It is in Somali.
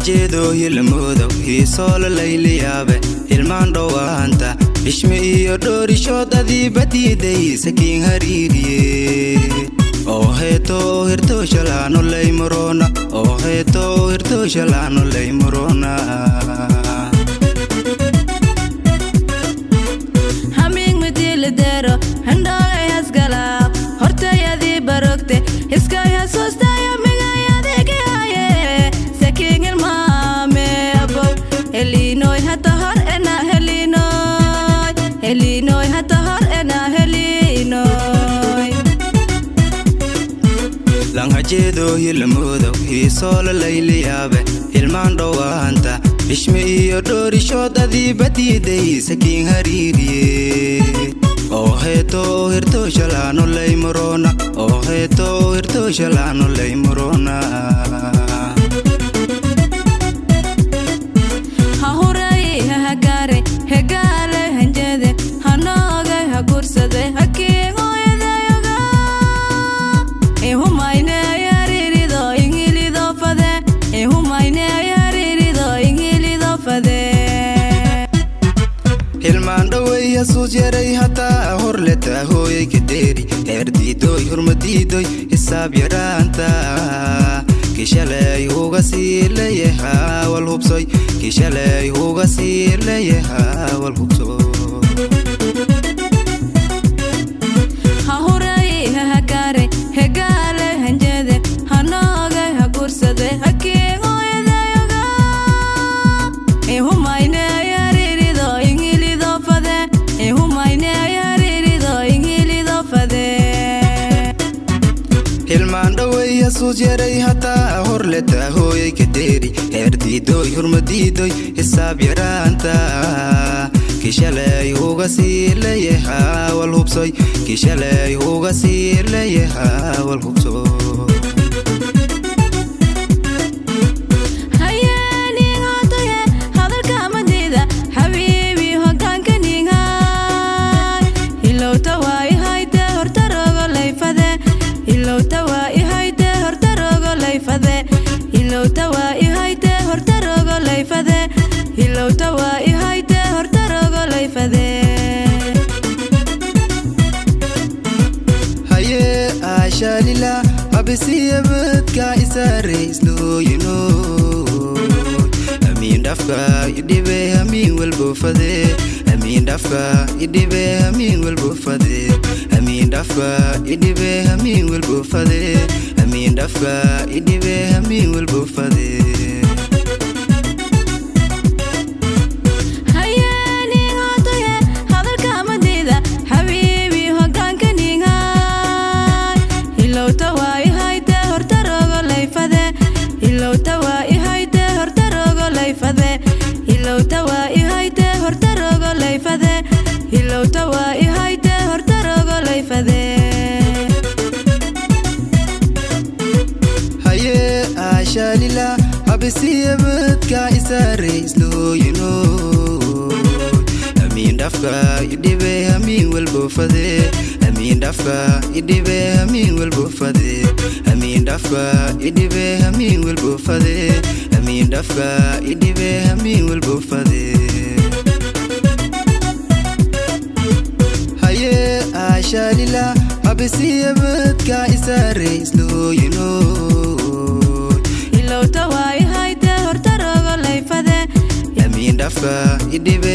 Langhajeedo hilmoodow hiisoola layliyaabe hilmaan dhowaanta ishmi iyo dhoorishoodadii badiiday sakiin hariiriye oo heeto hirtooshalaano laymurona oo heeto hirtooshalaano laymurona. Haming mitiilidero handhoolay hasgala hortayadii barogte iskay hasuustaya migayadigihaye sakiin hilmaame abow helinoy hata hor ena helinoy helinoy hata hor ena helinoy. Langhajeedo hilmoodow hiisoola layliyaabe hilmaan dhowaanta ishmi iyo dhoorishoodadii badiiday sakiin hariiriye oo heeto hirtooshalaano laymurona oo heeto hirtooshalaano laymurona. Ha huray hahagaare hegaale hanjede hanoogay ha gursade hakiigoyadayoga ihumayne yarirido ingilido fade ihumayne yarirido ingilido fade. Hilmaan dhowey hasuus yaray hataa hor letaa hooyay kadeeri heer diidoy hurmadiidoy hisaab yaraanta kishaley uga sii leeyahaa wal hubsoy kishaley uga sii leeyahaa wal hubso. Ha huray hahagaare hegaale hanjede hanoogay ha gursade hakiigoyadayoga ihumayne yarirido ingilido fade ihumayne yarirido ingilido fade. Hilmaan dhowey hasuus yaray hataa hor letaa hooyay kadeeri heer diidoy hurmadiidoy hisaab yaraanta kishaley uga sii leeyahaa wal hubsoy kishaley uga sii leeyahaa wal hubso. Hayeeningaatoye hadalka madida xabiibi hogaanka ninhay hilowta waa ihayte hortarogo layfade hilowta waa ihayte hortarogo layfade hilowta waa ihayte hortarogo layfade hilowta waa ihayte hortarogo layfade. Haye aashalila abisiyabadka isaare islooyino amiin dhafka idhibe amiin walbofade amiin dhafka idhibe amiin walbofade amiin dhafka idhibe amiin walbofade amiin dhafka idhibe amiin walbofade. Hayeeningaatoye hadalka madida xabiibi hogaanka ninhay hilowta waa ihayte hortarogo layfade hilowta waa ihayte hortarogo layfade hilowta waa ihayte hortarogo layfade hilowta waa ihayte hortarogo layfade. Haye aashalila abisiyabadka isaare islooyino amiin dhafka idhibe amiin walbofade amiin dhafka idhibe amiin walbofade amiin dhafka idhibe amiin walbofade amiin dhafka idhibe amiin walbofade. Haye aashalila abisiyabadka isaare islooyino Hilowta waa ihayte hortarogo layfade amiin dhafka idhibe